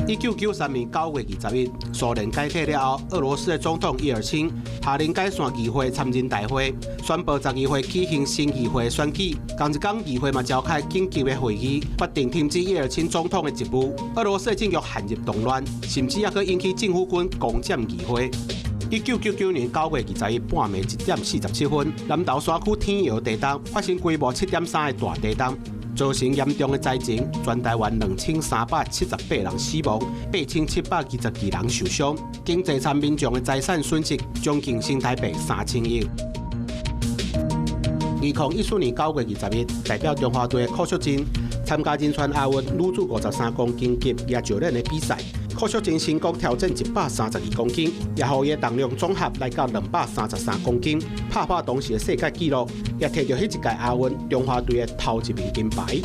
1993年9月21，蘇聯解體了後，俄羅斯的總統葉爾欽下令解散議會參人大會，宣布12月舉行新議會選舉。仝一工議會嘛召開緊急的會議，決定停止葉爾欽總統的職務。俄羅斯的政局陷入動亂，甚至猶閣引起政府軍攻佔議會。1999年9月21半暝1點47分，南投山區天瑤地動發生規模7.3的大地動，造成嚴重的災情，全台灣2378人死亡，8722人受傷，經濟參民眾的財產損失將近新台幣3000億。2014年9月21，代表中華隊的柯淑珍參加仁川亞運女子53公斤級舉重的比賽，柯淑珍成功挑戰132公斤，也予伊的重量總和來到233公斤，拍破當時的世界紀錄，也提著彼一屆亞運中華隊的頭一面金牌。